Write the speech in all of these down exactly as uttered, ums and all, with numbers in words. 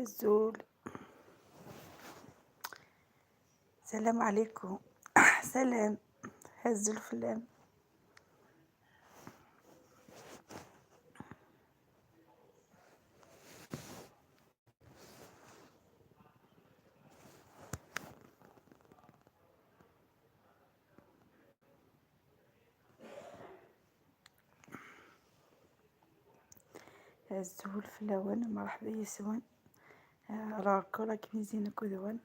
Azul. Salam alaikum. Salam. Azul fell-am. Azul fell-awen, merḥba yes-wen. Ah, alors, Cola Cuisine akked-wen.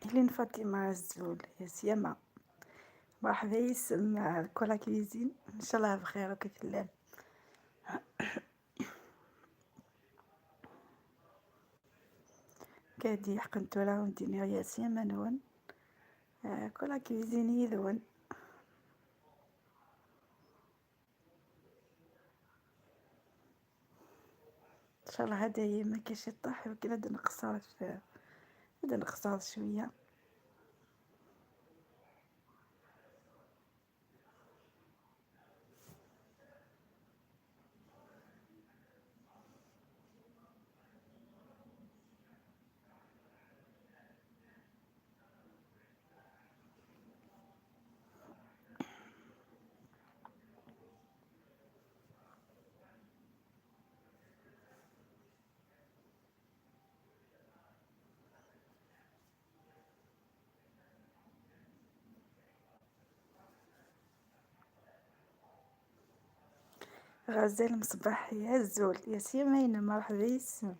Ilin Fatima, azul, ya Siyama. Merḥba yes-m, ah, Cola Cuisine. Ncallah bxir akk i tellam. Kadi ḥqen tura ur d-iniɣ ya Siyama-nwen. Ah, Cola Cuisine yid-wen. Ncallah ad dayem akka ciṭṭaḥ, iwakken ad nqeṣṣer f-, ad nqeṣṣer cwiya. Ɣazal Mṣbaḥi, azul, ya Siyama-inu, merḥba yes-m.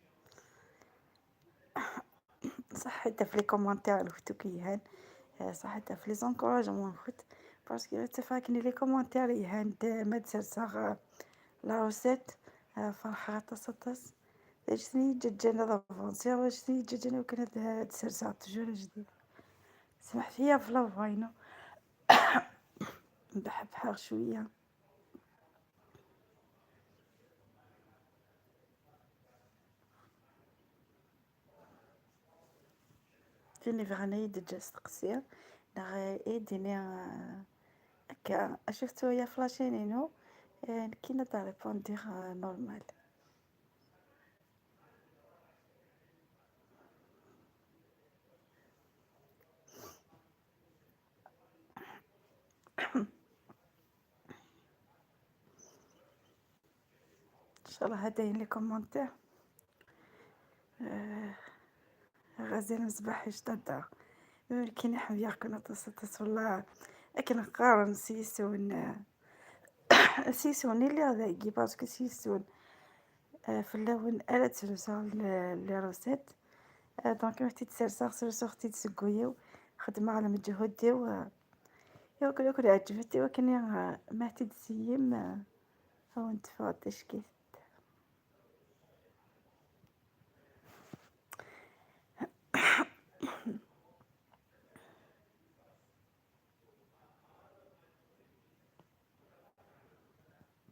Ṣaḥit ɣef les commentaires lwet akk yelhan. Eh, ṣaḥit ɣef les encouragements lwet. Parce que ttafeɣ akken les commentaires yelhan d ma d-serseɣ, eh, la recette, eh, ferḥeɣ aṭas, aṭas. D acu i yi-ǧǧan ad avansiɣ, d acu i yi-ǧǧan akken ad, ad serseɣ toujours ajdid. Smeḥt-iyi ɣef la voix-inu. Beḥbeḥeɣ cwiya. Tin ibɣan ad yi-d-teǧǧ asteqsi, neɣ ad yi-d-tini, eh, akka, acu tettwaliḍ ɣef la chaîne-inu, eh, nekkini ad d-répondiɣ, eh, normal. Ncallah ad dayen les commentaires. Eh, Ɣazal Mezbaḥ ijtadda. Walakin ḥemmleɣ-ken aṭas, aṭas, wallah. Akken qqaren s yiswen, eh, s yiswen i lliɣ dagi, parce que s yiswen, eh, fell-awen ara ttrusuɣ le-, les recettes. Eh, donc, ma t-id-serseɣ, sersuɣ-t-id seg wul-iw, xedmeɣ lmeǧhud-iw, eh, iwakken ad ken-ɛeǧbent, iwakken, eh, ma t-id-teyyim, eh, ad wen-teffeɣ d tackit.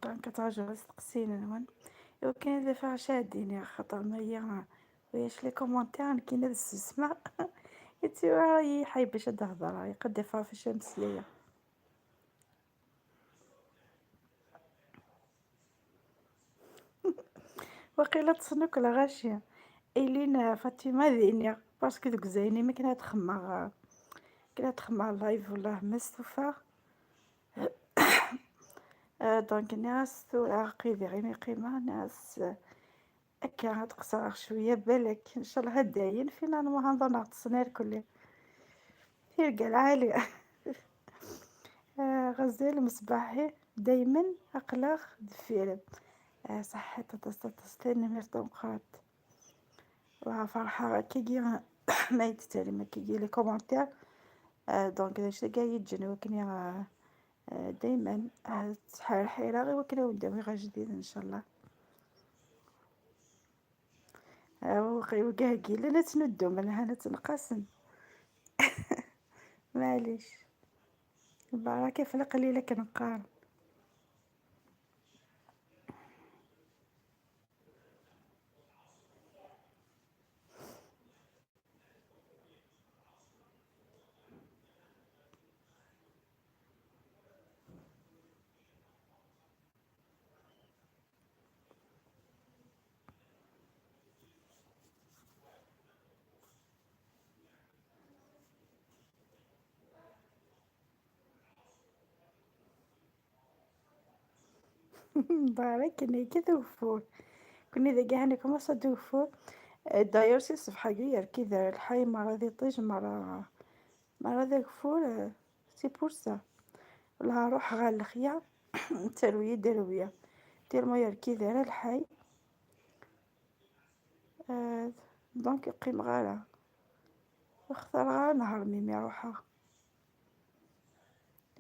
Donc, ad traǧuḍ asteqsi-nwen. Iwakken ad afeɣ acu ad d-iniɣ, xaṭer ma yya ulac les commentaires, nekkini ad susmeɣ. Yettwara-yi ḥay bac ad d-hedreɣ, iqad afeɣ ɣef acu ara mmeslayeɣ. Waqila ṭṭsen akk lɣaci. Ilin, eh, Fatima ad iniɣ, parce que deg uzayen-im akken ad xemmeɣ, eh, akken ad xemmeɣ live, wallah ma stufaɣ. Eh, donc, nniɣ-as tura aql-i diɣ imi qqimeɣ, nniɣ-as, eh, akka ad qeṣreɣ cwiya, balak, ncallah ad dayen, finalement, ad nehḍer neɣ ṭṭsen irkelli. Tirga lɛali. Eh, Ɣazal Mezbaḥi, daymen aql-aɣ deffir-m. Eh, ṣaḥḥit aṭas, aṭas, tanemmirt tameqqrant. Wa ferḥeɣ akkagi, ma yi-d-tettarim akkagi les commentaires. Eh, donc, d acu akka i yi-ǧǧan wakken i, eh, آه، دايما، آه، ttḥerḥireɣ i wakken ad wen-d-awiɣ ajdid إن شاء الله. آه، وقي-، وقاهقي لنا تندو منها نتنقاسن. معليش، البركة في القليلة كنقال. Mbarek, nekk d ugeffur. Kunni dagi ḥani kumaṣa d ugeffur. Eh, d'ailleurs, si ṣṣbeḥ-agi yerkid ar lḥay, mara d iṭij, mara, mara d ageffur, eh, c'est pour ça. Wala ruḥeɣ ɣer lexya, terwi-yi-d rrwiya. Tellement yerkid ar lḥay. Eh, donc, qqimeɣ ara. Ur xtareɣ ara nehṛ mi mi ruḥeɣ.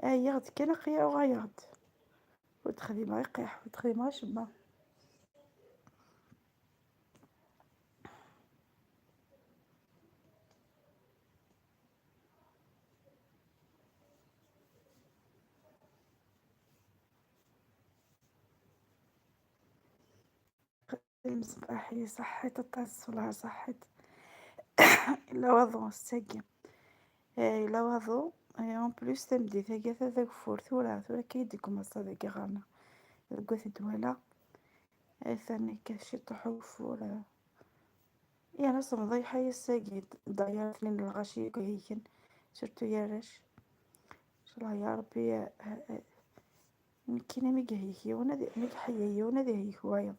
Ɛyiɣ-d kan, aql-i uɣaleɣ-d. Ur d-xdimeɣ iqiḥ, ur d-xdimeɣ acemma. Msebbaḥ, صحيت aṭas, والله صحيت. Yella waḍu ass-agi. Eh, yella waḍu. Eh, en plus, tameddit-agi ata d ageffur. Tura, tura kan i d-ikkumaṣa dagi ɣer-neɣ. Deg At Dwala. Atan yekkat ciṭuḥ ugeffur, eh. Yerna semḍi lḥal ass-agi. D'ailleurs, tnin lɣaci i ihiken, surtout i arrac. Ncallah ya Rebbi, eh, eh, nekkini mi iheyk yiwen ad, mi iḥeyya yiwen ad iheyk wayeḍ.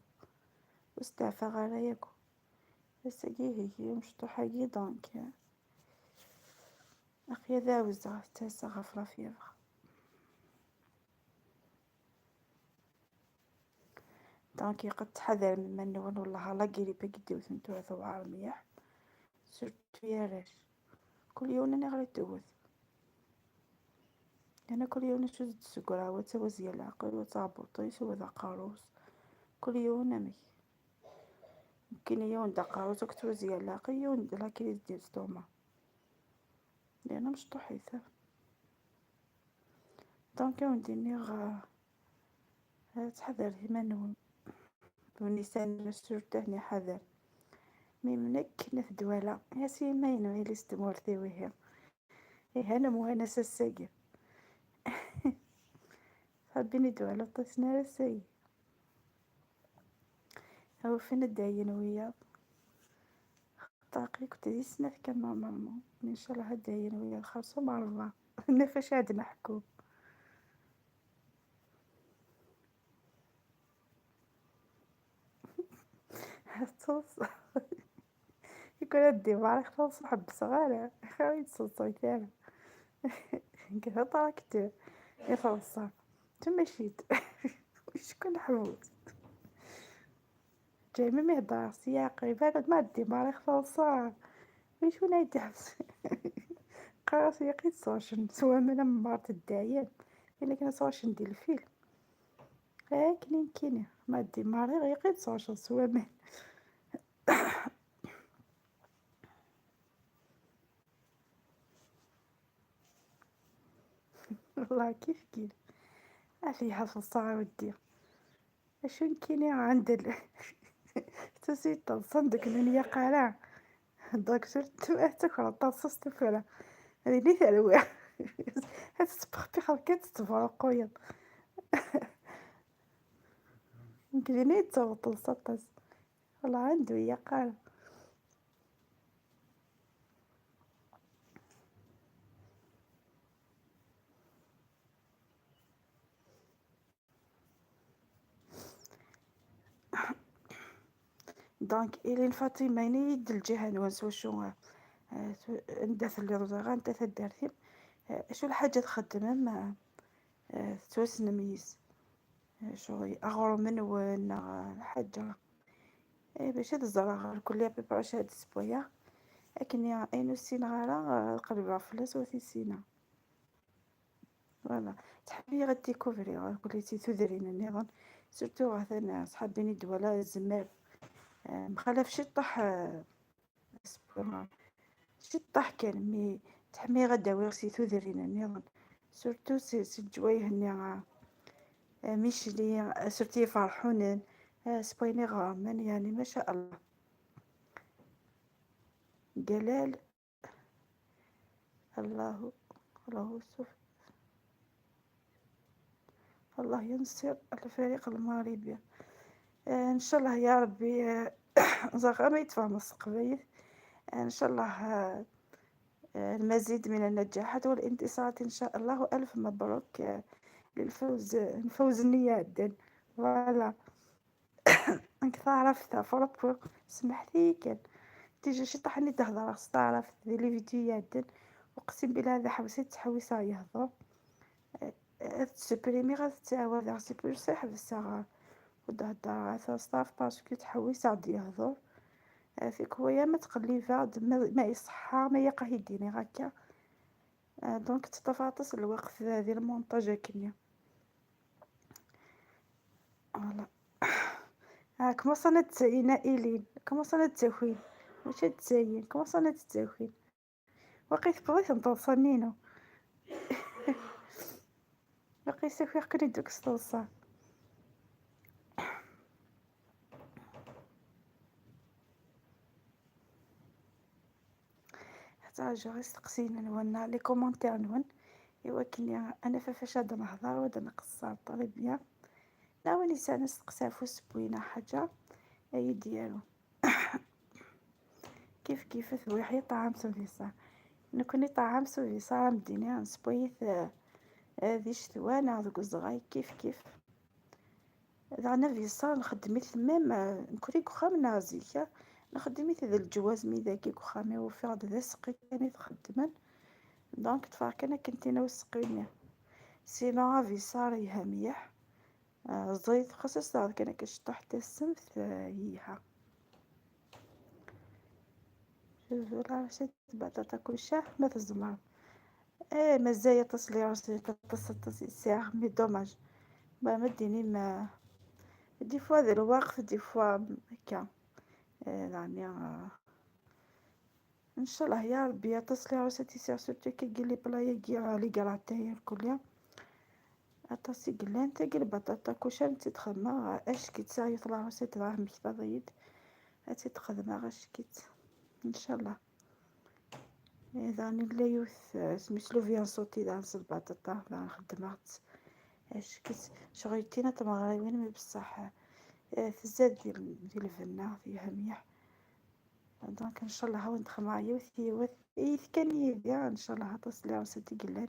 Ur steɛfaɣ ara yakk. Ass-agi iheyk yiwen mecṭuḥ-agi, donc, eh, aql-i ad ɛawzeɣ ad ttaseɣ ɣef la fièvre. Donc, ilaq ad tḥadrem iman-nwen, والله la grippe i d-iwten tura tewɛer mliḥ. Surtout i arrac. Kul yiwen aniɣer i d-tewwet. Yerna kul yiwen acu d-tessegra, wa d tawazya n leɛqel, wa d taɛbuṭ-is, wa d aqerru-s. Kul yiwen amek. Nekkini yiwen d aqerru-s akked twazya n leɛqel, yiwen d la crise d'estomac. Yerna mecṭuḥit. Donc, ad wen-d-iniɣ, eh, ttḥadaret iman-nwen. Win yesɛan surtout ad iḥader. Mi mnek n At Dwala, a si imaynu yili s tmurt-iw ihi. Ihi, nemwanas ass-agi. Ṛebbi n At Dwala ur ṭṭisen ara ass-agi. Awfen ad d-ayyen wiyaḍ. Ṭaqi-k di snat kan normalement. Ncallah ad d-ayyen wiyaḍ xerṣum ṛebɛa. Naf acu ad neḥku. Tus-, i kra d-ibarek taḍsa ḥebbseɣ ara. Xir i d-teḍsayt ara. Nekk d atraktur i taḍsa. D tamacint. Wicku neḥbus. Ǧayma mi heddreɣ s Yaqib, arad ma d-ibarek taḍsa. Wicku ay d-iḥbes? Qqareɣ-as Yaqib sɣecen s waman am Mart ddayen. Ayen akken ad sɣecen di lfil. Akken i nekkini, ma d-imariɣ Yaqib sɣecen s waman. Wallah kif kif. Ad t-yeḥfeḍ ṣṣeɛ a weddi. Acu nekkini عند ال-, tusi ṭṭelsen deg nnyaqara. Docteur, ttaker ṭṭelsa s tufra. Ad ini terwiɣ. Ad tettbexbixeḍ kan tettebruquyeḍ. Nekk din i yettaweḍ ṭṭelsa aṭas. Wallah, anda i yeqqar. Donc, ilin Fatima, ini-yi-d lǧiha-nwen s wacu, eh, tu-, anda telliḍ, ẓriɣ anta taddart-im, eh, acu lḥaǧa txeddmem, eh, eh, tettwassnem yis-, eh, acu, aɣrum-nwen neɣ, eh, lḥaǧa. Eh, bac ad ẓreɣ irkelli à peu près acu ad sewwayeɣ. Akken i, ayen ur ssineɣ ara, eh, ad qelbeɣ fell-as ur t-issineɣ. Voilà. Ttḥemmiɣ ad découvrir, ɣer kulli si tudrin nniḍen. Surtout ɣer tan ṣḥabin i d-wala zzmir. Eh, mxalaf ciṭṭaḥ, eh, asewwi, ciṭṭaḥ kan, mi ttḥemmiɣ ad d-awiɣ si tudrin nniḍen. Surtout si, si leǧwayeh-nni, eh, eh, Micli, eh, surtout iferḥunen, eh, s wayen iɣermen, yani, ma sha Allah. Galal. الله، الله سف-، الله ينصر الفريق المغربي. آه، إن شاء الله يا ربي. آه، زعما ما يتفهم الصقبيل. آه، إن شاء الله، آه، آه، المزيد من النجاحات والانتصارات إن شاء الله، وألف مبروك، آه، للفوز، الفوز النيادن. Voilà. نك تعرف تاع فرق، سمحتي كان تيجي شي طحني تهضر، خص تعرف دي لي فيديو يادن. اقسم بالله هذا حوسي تحوس يهضر. أه، أه، تسبريمي غتتعاود غتسبري صح بصح. وتهضر غتستعرف باسكو تحوس عاد يهضر. أه، فيك هويا ما تقلي بعد ما، ما يصحى ما يقهديني هكا. أه، دونك تطفاطس الوقت هذه المونتاج كنيا. Voilà. ها كمصنا تسعين إلين، كمصنا تسعين، ماشي تسعين، كمصنا تسعين. وقيت بغيت نطلصنينو. وقيت سوفي كري دوك سطلصان. حتى رجعوا يستقسينا نولنا لي كومونتير نون. ايوا كني انا فاش هاد نهضر وهاد نقصر طري بيان. لا ولي سانا نستقسى فوس بوينة حاجة اي ديالو. كيف كيف ثويحي طعام سوفيسا. نكوني طعام سوفيسا مدينة نسبويث، آه، آه، ذي شتوانا ذوك الزغاي كيف كيف. داغ نافيسا نخدميت ميم، آه، نكري كوخام نازيكا. نخدميت ذا الجواز مي ذاكي كوخامي وفي غد ذا سقي كان يتخدمن. دونك تفارك انا كنتي ناو السقيني. سينو افيسا ريها مليح. آه، الزيت خاص يصير كان كشطح حتى السمت، آه، يها. شوفوا لا رشيد بطاطا كلشي ما تزمر. ايه مازال تصلي رشيد تصل تصل ساعة مي دوماج. ما مديني ما دي فوا ذا الوقت دي فوا هكا. إيه، يعني، آه، ان شاء الله يا ربي. يا تصلي روسيتي سير سورتو كي قال لي بلايا كي لي قراتايا الكليا. اطاسي قلان تاقي البطاطا كوشا نتي تخمر اش كي تساعي في لا روسيت راه مكتبه ضيد. هاتي تخدمها غا شكيت ان شاء الله. اذا نلا يوث سميت لو فيان صوتي دانس البطاطا دان خدمات. اش كيت شغيتينا تمغريوين مي بصح، آه، تزاد ديال ديال الفنه فيها مليح. دونك ان شاء الله هاو ندخل معايا وثيوث ايث كان يديا ان شاء الله هطس لي روسيت يقلان.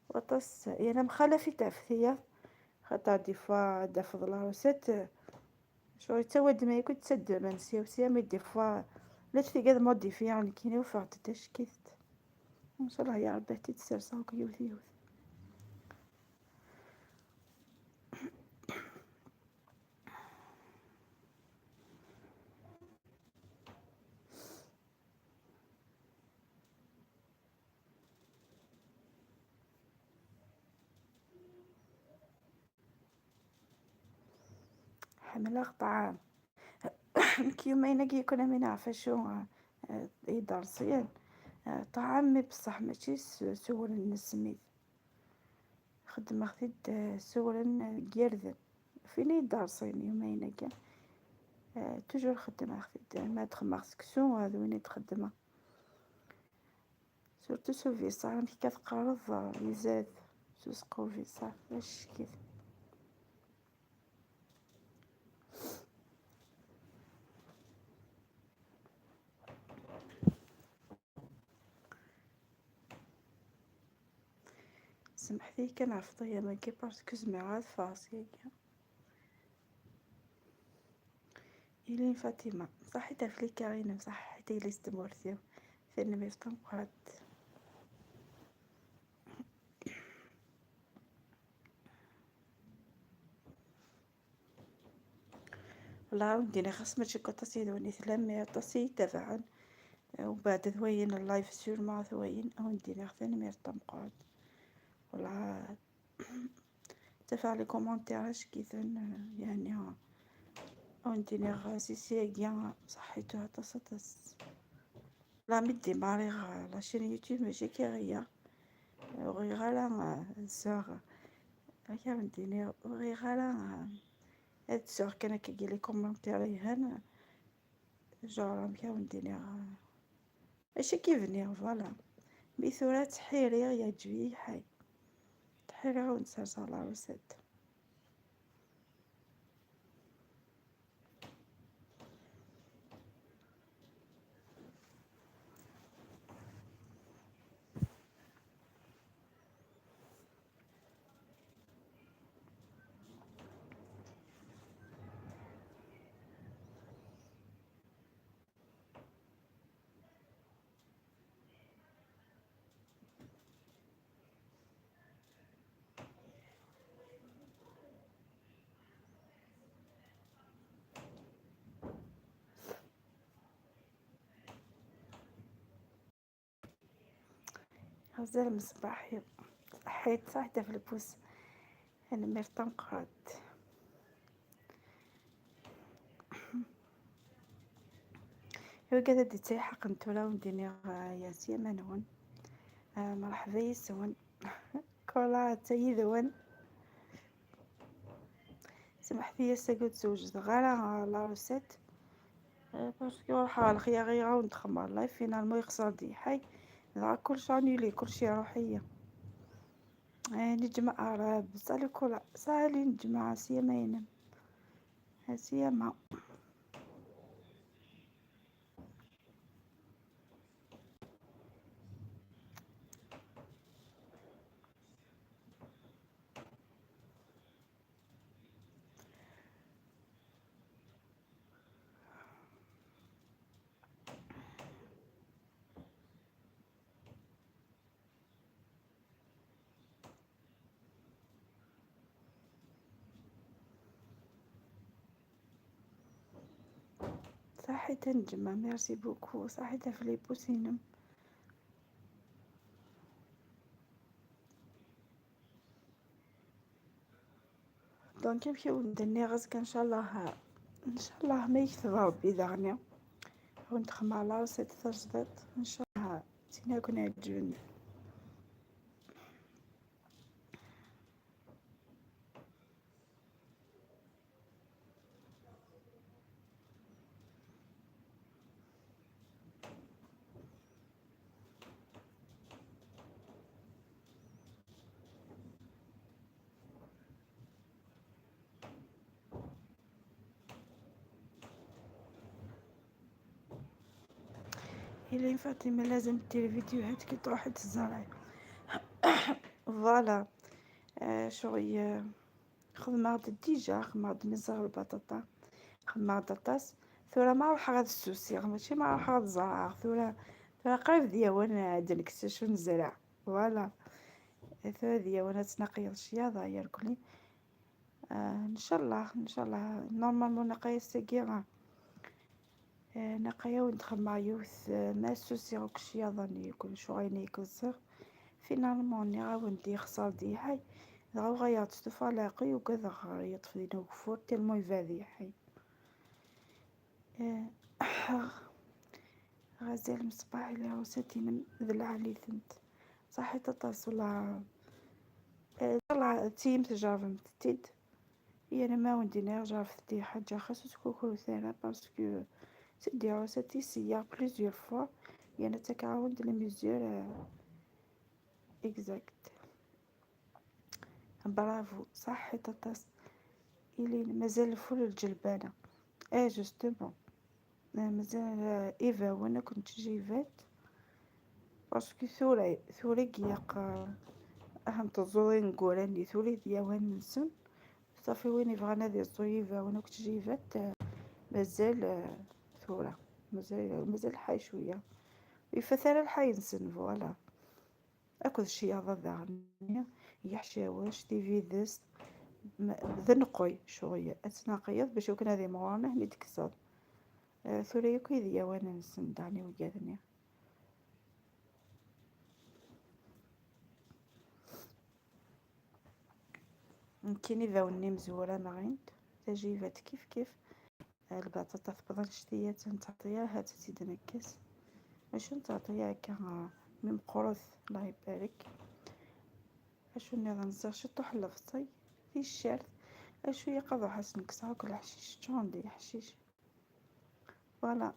وطس يعني مخالفي تاع فتيات. خاطر دي فوا دافض لا روسيت شغل تاود ما يكون تسد من سيا وسيا مي دي فوا لا تفيقد موديفي يعني كيني وفاق تدش كيثت. ان شاء الله يا ربي حتى تسرسا وكيوث يوث. حملة طعام. كيما ينقي يكون من عفشو، آه، يدرسين، آه، طعام مي بصح ماشي س-، سول النسميد. خدمة خديد، آه، سول قيردن. فين يدرسين يومين كان. آه، توجور خدمة خديد، ما تخمغ سكسو، هذا وين تخدمه. سورتو سو فيسا، راك كتقرض يزاد. سو سقو فيسا، واش كيف؟ سمحتي كان عفطية ماكي باسكو زميرات فاسي هكا. إلين فاطمة، صحيت في لي كارين، صحيت لي ستمورثيو. فين ميفتم قعدت. والله ودينا خاص ما تشكو تصيدوني ثلام مي تصيد تبعا. وبعد ثوين اللايف سور ما ثوين ودينا ثاني ميرطم قعد. والله Tafeɣ les commentaires ackiten, euh, yeɛni, euh, ur d-nniɣ, euh, sisi-agi, euh, ṣaḥḥit-tt aṭas, aṭas. La mi d-démarriɣ, euh, la chaîne YouTube, mačči akka i ɣiya. Ur ɣiɣ ara, euh, ad sɛuɣ, amek ara wen-d-iniɣ, ur ɣiɣ ara, euh, ad sɛuɣ kan akkagi les commentaires yelhan, genre, amek ara wen-d-iniɣ, euh, Acu akka i bniɣ, voilà. Mi tura ttḥiriɣ, yeɛǧeb-iyi ḥay. Ttḥiriɣ ad wen-d-serseɣ la recette. Azal mṣbaḥ, ṣaḥḥit, ṣaḥḥit ɣef lpus. Tanemmirt tameqqrant. Wigad ad d-ittayḥaqen tura ur d-iniɣ, ah, ya s yama-nwen. Ah, mṛeḥba yis-wen. Kul atta yid-wen. Samḥet-iyi, ass-agi ur d-ssewjdeɣ ara, ah, la recette. Eh, parce que ruḥeɣ ɣer lexyar i ɣawen d-xemmeɣ live, finalement yexṣer-d yiḥay. Dɣa kullec annulé, kullec iruḥ-iyi. Eh, neǧmeɛ Rrab, salut Kola, salut, neǧmeɛ s yama-inem. S yama. Saḥit a Nǧema, merci beaucoup. Saḥit ɣef les pouces-inem. Donc, amek i wen-d-nniɣ, azekka, ncallah, ncallah, ma yekteb Rebbi daɣen, ad wen-d-xemmeɣ la recette tajdiṭ, ncallah, tin akk n-iɛeǧben. إلين فاطمة، لازم ديري فيديوهات كي تروحي تزرعي. Voilà. آه، شغل، آه، خدمة ديجا، خدمة مزرعة البطاطا، خدمة طاس. ثورة ما راح غاد السوسي، ماشي ما راح غاد الزراعة. ثورة، ثورة قريب ديال وانا عاد نكسش ونزرع. Voilà. ثورة ديال وانا تنقي الشياطة يا ركلي. آه، إن شاء الله، إن شاء الله. Normalement نقايا الساقية، آه، نقايا ونتخمع يوث، آه، ما السوسي غوك الشياطة ني كل شو غيني يكسر. Finalement ني غاون دي خسار دي حي. غاو غيا تستفى لاقي وكذا غيا يطفي دينا وكفور تلمو يفادي حي. آه، غزال مصباح إلى عروساتي نم ذ العالي ثنت. صحيت الطاس ولا، آه، طلع تيم تجربة تتيد. هي أنا ما ودي نرجع في دي حاجة خاصة كوكو ثانية parce que تدي عروساتي سيا plusieurs fois. هي أنا تكعاون دي les mesures، آه، exact. برافو، صحيت الطاس. إلين مازال الفول الجلبانة. إيه، justement. آه، مازال، آه، إيفا، وأنا كنت جيفات. Parce que ثورة، ثورة قياق، آه، أهم تزورين قولاني ثورة دياوان نسن. صافي، وين يبغى نادي الزو إيفا، وأنا كنت جيفات، آه، مازال، آه، ثورة. مازال، مازال حي شوية. يفات على الحي نسن، voilà. أكد الشياضة داغني، يحشاوش، تيفيدس، م-، ذ نقوي شوية، أتناقيض باش يكون هذه مغورنا هني تكسر. آه، ثورة يكوي ذي وانا نسن داغني وقاذني. Nekkini d awenni mezwura mɣint, tajibat kif kif. Lbaṭaṭa tewweḍ annect-ilat, nettɛeṭṭi-ya, ha-tt-id-nekkes. Acu nettɛeṭṭi-ya akka, ah, mi meqqret, Allah ibarek. Acu nniḍen, ziɣ ciṭuḥ n lebṣel, ticcert. Acu yaqaḍ uḥas nekkseɣ akk leḥcic, ččuren d leḥcic. Voilà.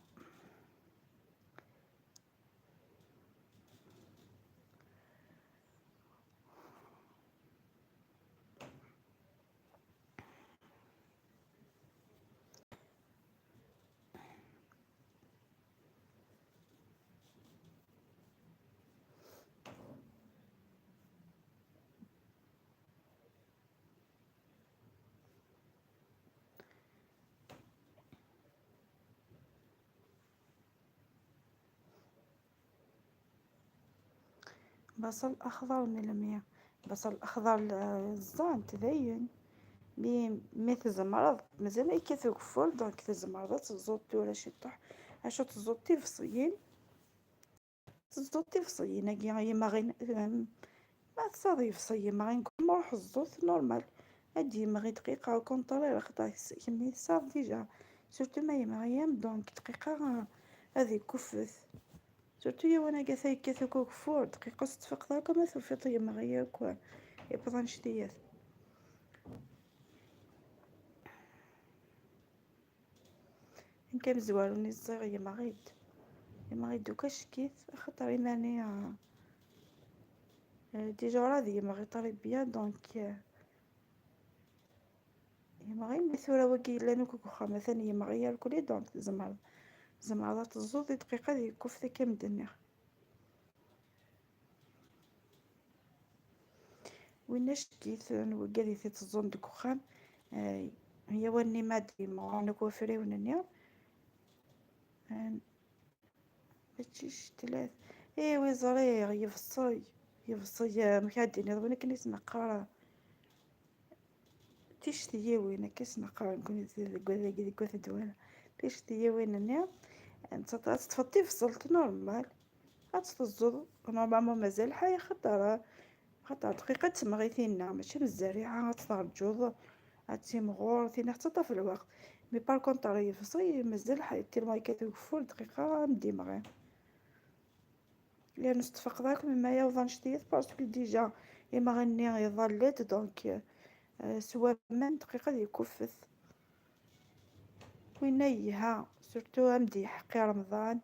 بصل أخضر من المية، بصل أخضر، آه، الزان تبين. مي، مي تزمرض، مازال ما يكثر كفول، دونك تزمرض تزوط ولا شي طح. عشو تزوط تفصيين، تزوط تفصيين، هاكي يما غين، ما تصاد يفصي، يما غين كل ما روح الزوط نورمال. هادي يما غي دقيقة، أو كونطري، خطا كمي صاف ديجا. سورتو ما يما غيام، دونك دقيقة، آه، هذه كفث. سورتو يا وانا قاثا يكاثو كوك فور دقيقة ستفقد هاكا ما ثوفيط يا مغيا كوا. يبضا نشتيات. إن كان مزواروني الصغير يا مغيد. يا مغيد دوكا شكيت خاطر إيماني، آه، آه، ديجا راضي يا مغيد طري بيان دونك، آه، يمغي مي ثورة واقي لانو كوكو خا مثلا يمغي يا الكولي دونك زمر، زمر لا تزوض دقيقة دي كفتة كام دنيا. وين شكيت نوقع دي تزون دك وخام. آه، هي واني ما دي ما نكو فري وننيا. آه، هادشي شتلات. ايوا زرير يفصي، يفصي يا مكادين هذا وين كنيس نقرا. تيشتيوين كيس نقرا نكون ديك ديك ديك دوالا. تيشتيوين نيا. انت تفطي فصلت نورمال. غتفزو نورمالمون مازال حي خطر، خطر دقيقة تمغيتينا ماشي بالزريعة غتفرجوض. هاتي مغور تينا حتى طاف الوقت. مي بار كونتر يفصي مازال حي تيلمون كتوقفو دقيقة مدي مغي. لأن نستفقدك مما يوضن شديد باسكو ديجا يما غني يضلت دونك، آه، سوا من دقيقة يكفث. وين يها سورتو امدي حقي رمضان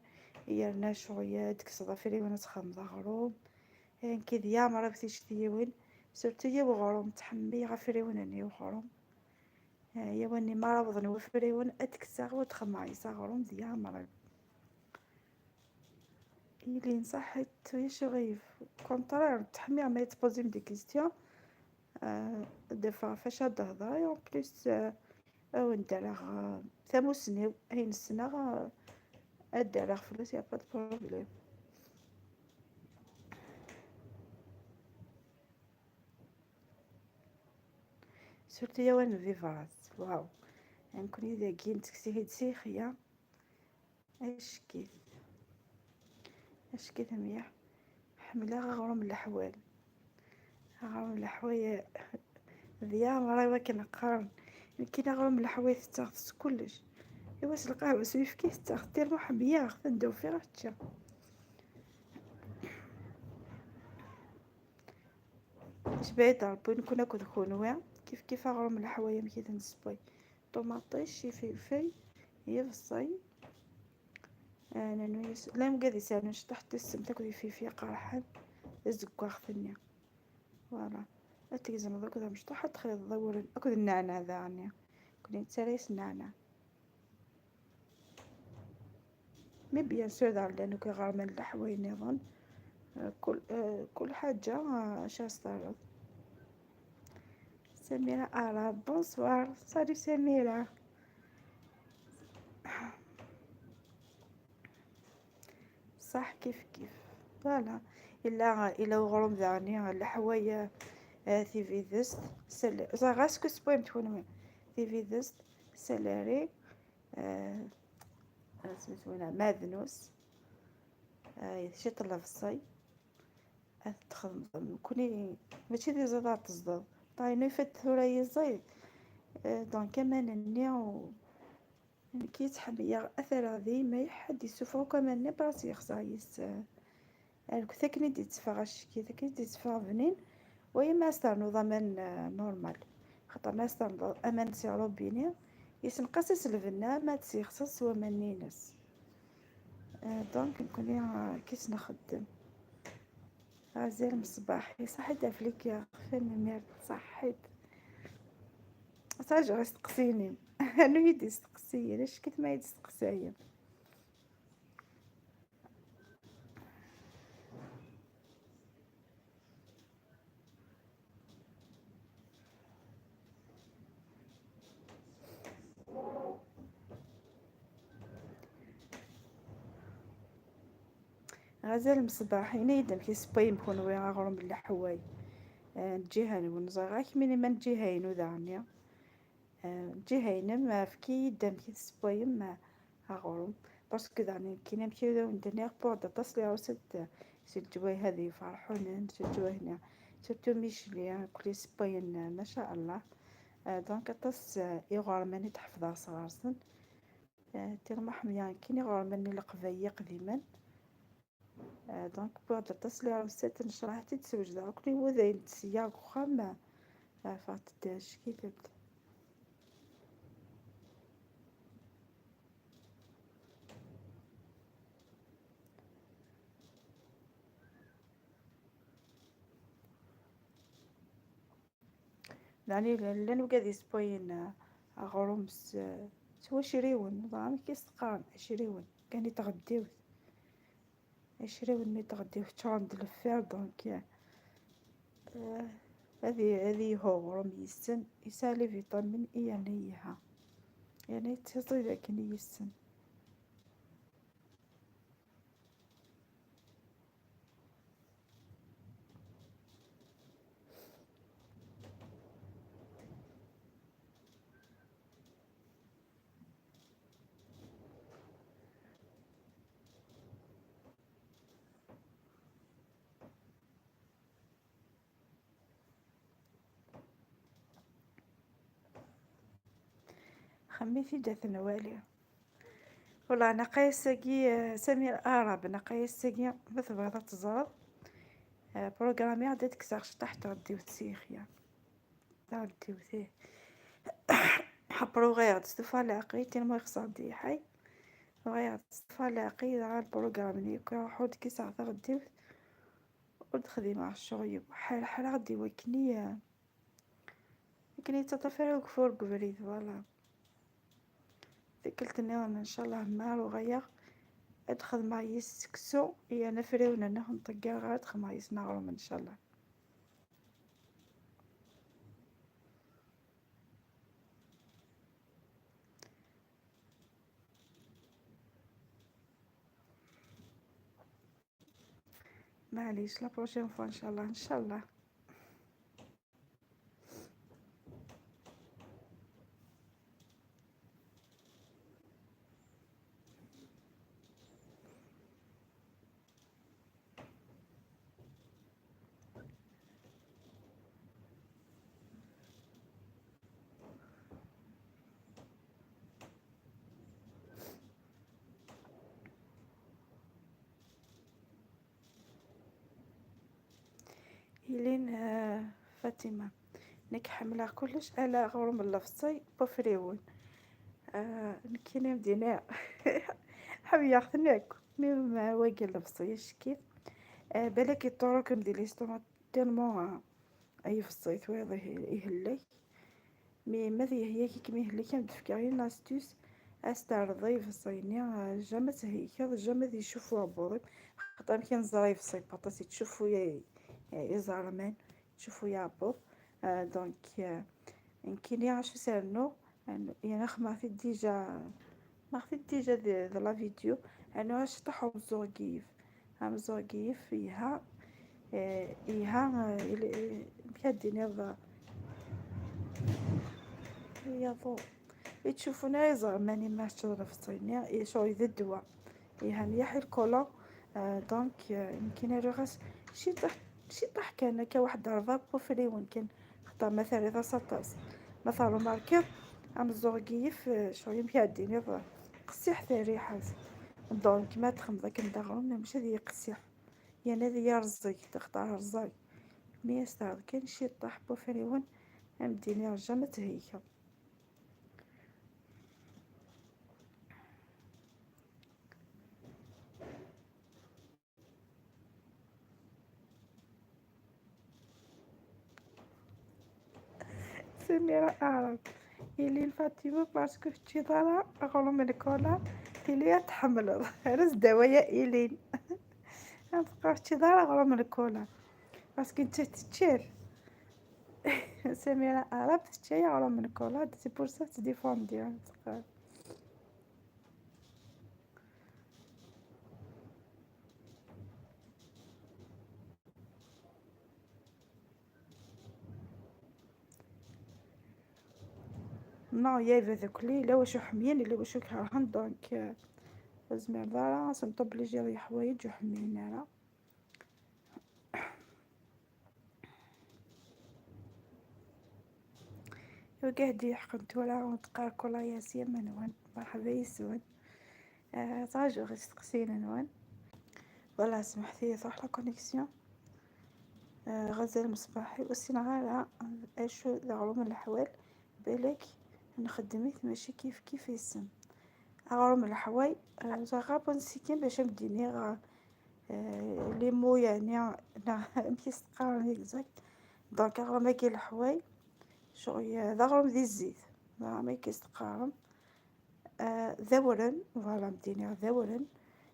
يرنا شوية ديك صدافيري وانا تخمض غروم. يعني كي ديا مرة بثي شتيوين سورتو يا وغروم تحمي غفري ونني وغروم. آه، يا واني ما رابضن وفري وان اتكسا وتخمعي صغروم ديا مرة. إلين صحيت ويش غيف كونترير تحمي ما يتبوزيم دي كيستيون. آه، دفا فاش هاد الهضرة اون بليس، آه، او ندير، آه، ثموسنيو هين السنة، آه، ادير فلوس يا با بروبليم. سورتو يا وين فيفاز واو. نكون اذا كي نتكسي هيد سيخيا. اشكي، اشكي ثمية حملة غروم الحوال، غروم الحوال. ذيا مرة وكان قارن كاين غروم الحوال تاخذ كلش. ايوا القهوة سويف كيف تاخذ تير محمية خذ ندو في راتشا. اش بعيد ربي نكون اكل خونوي. كيف كيف غروم الحوايا مكيت نسبوي. طوماطيش، شي فلفل، يبصي. انا نويس لا مقادي سالو نشطح تسم تاكل فيه فيه قرحان. الزكواخ ثانية. فوالا. اتلزم دوك ذا مشطح تخلي الضور اكل النعناع ذا عني. كوني تساليس النعناع. مي بيان سور دار لانو كي غير من الحوايج نظن. آه، كل، آه، كل حاجة، آه، شا صارت. سميرة أرا، بونسوار. سالي سميرة. صح كيف كيف. فوالا. إلا، إلا وغروم داغني الحوايج، آه، تيفيدست، سل-، زغاس كو سبويم تكون تيفيدست، سلاري، آه، آه، سميتو وينها؟ معدنوس. آه، شي طلة فصي. آه، تخدم، كوني ماشي دي زاد تصدر. Ṭaynu ifat tura yiẓid. Eh, donc aman-nni u nekk yettḥemmileɣ ad t-rreɣ dima, ḥedd yessufeɣ akk aman-nni, bras yexṣer yes. Rgut akken i d-yetteffeɣ acki, akken i d-yetteffeɣ bnin. Waya ma as-ternuḍ aman, eh, normal. Xaṭer ma as-ternuḍ aman si robini, yessenqas-as lbenna ma ad tt-yexṣer s waman-ines. Eh, donc nekkni, eh, kis nxeddem. Azal Mṣbaḥ, iṣaḥ-d ɣef lkiɣ, tanemmirt, ṣaḥḥit. Ttaǧeɣ isteqsiyen-im. Anu i d-isteqsiyen, acki-t ma i d-isteqsayen. Ɣazal Mṣbaḥ, ini-yi-d amek i tessewwayem kunwi aɣrum n leḥwal, eh, n lǧiha-nwen. Ẓriɣ akk mini ma n lǧiha-inu daɣen. Eh, n lǧiha-inem, eh, efk-iyi-d amek i tessewwayem, eh, aɣrum. Parce que daɣen nekkini amek i awen-d-nniɣ, wwiɣ-d aṭas n les recettes, eh, si leǧwayeh-a d iferḥunen, si leǧwayeh-nni, surtout Michli, eh, akk i yessewwayen, eh, ma sha Allah. Eh, donc aṭas, eh, iɣerman i d-ḥefḍeɣ sɣur-sen. Eh, tellement ḥemmleɣ nekkini iɣerman n Leqbayel iqdimen. Eh, donc wwiɣ-d aṭas n les recettes, nnecraḥ ad t-id-swejdeɣ akk i wudayen n tesya deg uxxam, eh, ffɣent-d acki-tent. Daɣen llan wigad yessewwayen, eh, aɣrum s, s wacriwen, neɣ amek i s-teqqarem, acriwen, kan i tɣeddiwt. Acriwen-nni n tɣeddiwt ččuren d lfir, donc, eh, ad i-, ad yelhu uɣrum yes-sen, yesɛa les vitamines, yerna yelha, yerna yettiẓid akken yes-sen. Xemmem-it-id ad t-nwali. Wala, naqayes-agi, eh, Samir Arab, naqayes-agi, ma tebɣiḍ ad teẓreḍ, eh, programmiɣ-d ad kkseɣ cṭaḥ n tɣeddiwt s yixya. Taɣeddiwt, ih. Ḥapru ɣiɣ-d s tufa leɛqil, tellement yexṣer-d yiḥay. Ɣiɣ-d s tufa leɛqil, dɣa lprogram-nni akk iruḥ, ur d-kkiseɣ taɣeddiwt, ur d-xdimeɣ ccɣel-iw. Ḥerḥreɣ-d i wakken i, akken i yettaṭṭaf ara ugeffur deg ubrid, voilà. Tikkelt nniḍen, ncallah, ma ruɣ-ayeɣ, ad xedmeɣ yis seksu, yerna afriwen-nni ur ten-ṭeggireɣ ara, ad xedmeɣ yis-sen aɣrum, ncallah. Maɛlic, la prochaine fois, ncallah, ncallah. Ilin, eh, Fatima, nekk ḥemmleɣ kullec ala aɣrum n lebṣel n wafriwen. Eh, nekkini mdina ḥemmleɣ-ten akk, mi ma wagi n lebṣel acki. Eh, balak iṭṭuruk-m di l'estomac tellement, eh, ay bṣel, twayeḍ ihe-, ihellek. Mi ma d yehya-k i kem-ihellek, ad m-d-fkeɣ une astuce, ad s-terreḍ i ibeṣṣa-nni, ah, jamais ad t-theykeḍ, jamais ad yeccufu uɛebbuḍ-im. Xaṭer amek i neẓra ibeṣṣa n waṭas yettcuffu ya-, ya-, iẓerman, yettcuffu aɛebbuḍ. Ah, donc, ah, nekkini acu s-rennuɣ, yerna xedmeɣ-t-id déjà, xedmeɣ-t-id déjà di, di la vidéo, rnu acṭaḥ umeẓẓuɣ n yif. Ameẓẓuɣ n yif yelha, eh, yelha, eh, il-, eh, amek ad d-tiniḍ, eh, yaḍu. Yettcufun ara iẓerman ma teččeḍ lefṣi-nni, eh, ccɣel d ddwa. Yelha mliḥ i lkolo, eh, donc, eh, nekkini rriɣ-as ciṭuḥ, ciṭuḥ kan akka, waḥed rebɛa n wafriwen kan. Ṭṭa ma terriḍ-as aṭas, ma terrumarkiḍ ameẓẓuɣ n yif, eh, ccɣel yemkadin iḍ qessiḥ terriḥa-s. Donc ma txemmeḍ akken d aɣrum, mačči ad yiqessiḥ, yerna ad yerẓeg, textar rẓag. Mi as-terḍ kan ciṭṭaḥ n wafriwen, am d-iniɣ jamais ad theykeḍ. Samira Arab, Ilin Fatima, parce que teččiḍ ara aɣrum n lkola, tili ad tḥemmleḍ. Ara s dawaya Ilin. Ad teqqar teččiḍ ara aɣrum n lkola. Parce que netta teččir. Samira Arab tečča aɣrum n lkola, c'est pour ça tettdéfendi. Non, ya iberdukel-i, yella wacu ḥemmlen, yella wacu kerhen, donc, euh, ur zmireḍ ara ad s-obligir i ḥwayeǧ ur ḥemmlen ara. Wagi ad d-yeḥqen tura, ur teqqar kulayazi amanwan. Merḥba yes-wen. Ah, ttṛajuɣ isteqsiyen-nwen. Voilà, smeḥt-iyi, truḥ la connexion. Ah, Ɣazal Mṣbaḥi, ur ssineɣ ara acu d aɣrum n leḥwal, balak nxeddem-it mačči kif kif isem. Aɣrum n leḥwal, ah, ẓriɣ ɣer Bunsikin bac am d-iniɣ, ah, les mots, yeɛni, neɣ amek i s-teqqarem exact. Donc, aɣrum-agi n leḥwal, ccɣel d aɣrum di zzit, neɣ amek i s-teqqarem. Ah, d awren, voilà, am d-iniɣ d awren.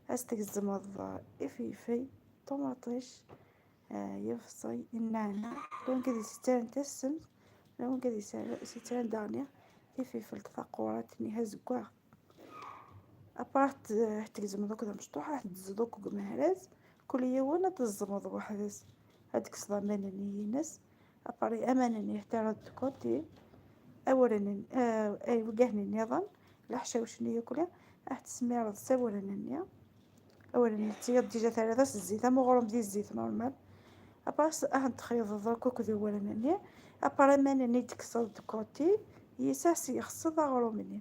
Ad s-tgezmeḍ, ah, ifeyfey, ṭumaṭic, ah, yebṣel, nneɛneɛ. Llan wid yessettaren tassemt, llan wid yessettaren daɣen tififelt taqurant-nni azeggaɣ. Après, ad t-, ad tgezmeḍ akk d amecṭuḥ, ad t-tezzeḍ akk deg umehraz. Kul yiwen ad t-tezmeḍ weḥd-s. Ad d-tekkseḍ aman-nni ines. Après, aman-nni ad t-terreḍ de côté. Awren-, ah, ay, wigah-nni nniḍen, leḥcawec-nni yakk, ad t-tesmireḍ s awren-nni. Awren-nni tettgeḍ déjà, terriḍ-as zzit, am uɣrum di zzit normal. Après, ad t-txeyḍeḍ akk akked awren-nni. Après, aman-nni d-tekkseḍ de côté, yis ad s-yexseḍ aɣrum-nni.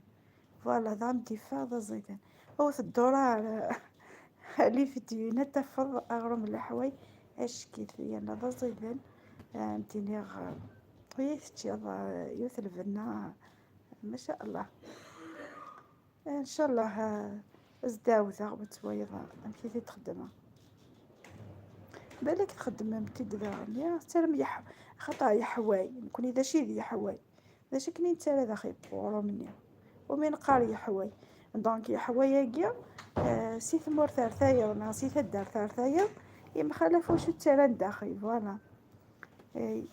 Voilà, daɣen d-yeffeɣ d aẓidan. Ur tedduṛ ara les vidéos-nni, ad tafeḍ aɣrum n leḥwal acek-it, yerna d aẓidan. Ah, am d-iniɣ, ah, ur yi-teččiḍ, ah, yiwet lbenna, maca Allah. Ncallah, ah, ad s-d-ɛawdeɣ, ad twayeḍ amek i t-id-xeddmeɣ. Balak txeddmem-t-id daɣen, ya, tettarem yeḥ-, xaṭer yeḥway, nekni d acu i d yeḥway? D acu akken i nettarra daxel n uɣrum-nni? Umi neqqar yeḥway. Donc, yeḥway-agi, eh, si tmurt ar tayeḍ, neɣ si taddart ar tayeḍ, yemxalaf wacu ttarran daxel, voilà. Eh,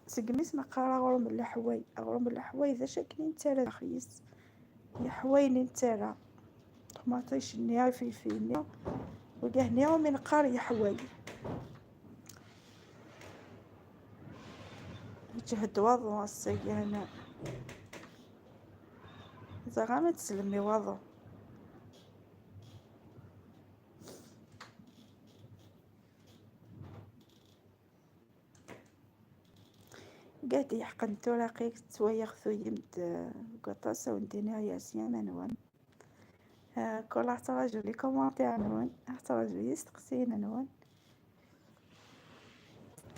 segmi s-neqqar aɣrum n leḥway, aɣrum n leḥway d acu akken i nettarra daxel-is? Yeḥwayen i nettarra. Ṭumaṭic-nni, ifilfil-nni, wigah-nni umi neqqar yeḥway. Yeǧhed waḍu ass-agi, hana. Ẓriɣ ma teslem i waḍu. Gad yeḥqen tura, aql-ik ttwaliɣ tuyem-d, eh, deg waṭas, a wen-d-iniɣ yers yam anwa. Eh, kul ad ttṛajuɣ les commentaires-nwen, ad ttṛajuɣ isteqsiyen-nwen.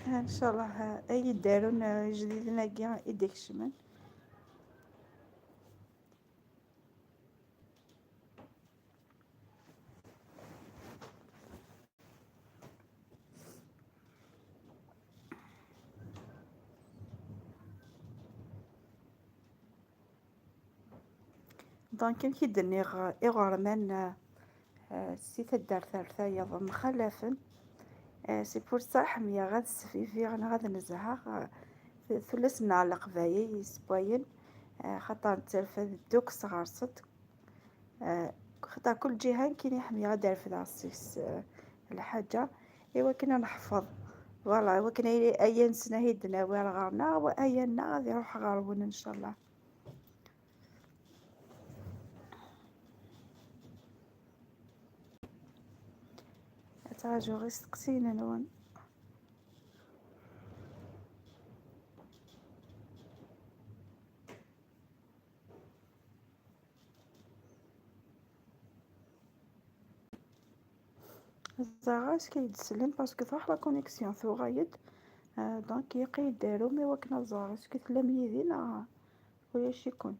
Eh, ncallah, eh, ay idarun, eh, ijdiden-agi i d-ikecmen. Donc, amek i d-nniɣ, iɣerman, eh, si taddart ar tayeḍ mxalafen. Eh, c'est pour ça ḥemmleɣ ad sfifiɣ neɣ ad nezheɣ, eh, tullas-nneɣ n Leqbayel yessewwayen, eh, xaṭer nettarfad ddukkes ɣer-sent. Eh, xaṭer kul ǧiha nekkini ḥemmleɣ ad d-refdeɣ seg-s, eh, lḥaǧa, i wakken ad neḥfeḍ. Voilà, i wakken ay-, aya-nsen ad t-id-nawi ar ɣer-neɣ, wa aya-nneɣ ad iruḥ ɣer-wen, ncallah. Ad ttṛajuɣ isteqsiyen-nwen. Ẓriɣ acu ay d-tsellem, parce que truḥ la connexion, tuɣal-d. Ah, donc, yeqqim-d arum i wakken ad ẓreɣ, est-ce que tellam yid-i neɣ ulac-iken?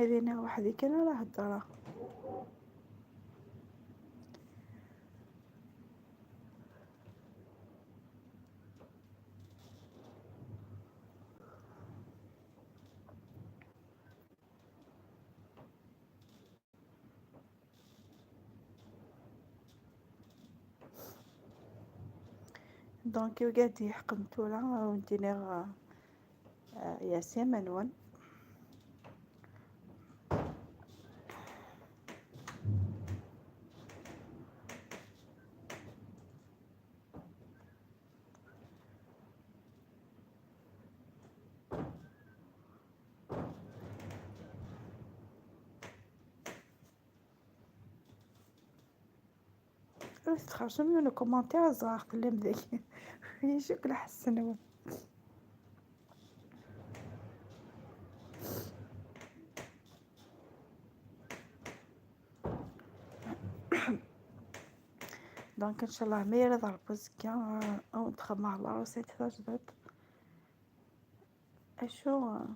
Ad iniɣ weḥd-i kan ara heddreɣ. Donc, wigad yeḥqen tura, ad wen-d-iniɣ, eh, yasima-nwen. Ur tettxerṣum yiwen ukumantir, ad ẓreɣ tellam dagi. Icuk lḥess-nwen. Donc, inchallah, ma yella d Ṛebbi azekka, eh, ad wen-d-xedmeɣ la recette tajdidt. Acu, eh,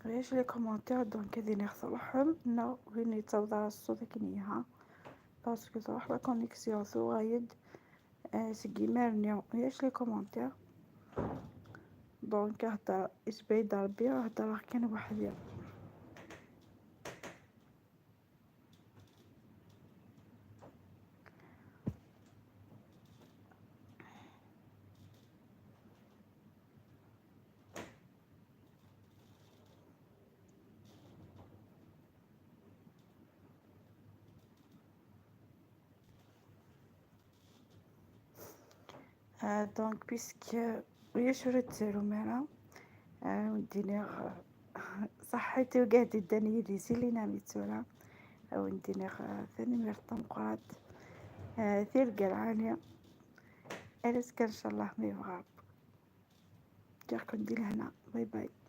Ulac les commentaires, donc ad iniɣ truḥem, neɣ win yettaweḍ ara ṣṣut akken yelha, parce que truḥ la connexion, tuɣal-d, eh, seg imir-nni ulac les commentaires. Donc, ahder, isbay-d Rebbi, heddreɣ kan weḥd-i. Ah, donc, puisque ulac ur yettaru ara, ah, ad wen-d-iniɣ, ah, ṣaḥḥit i wigad yeddan yid-i si linami d tura. Ah, ad wen-d-iniɣ, ah, tanemmirt tameqqrant. Ah, tirga lɛali. Ar azekka, ncallah, ma yebɣa Rebbi. Ǧǧiɣ-ken di lehna. Bye bye.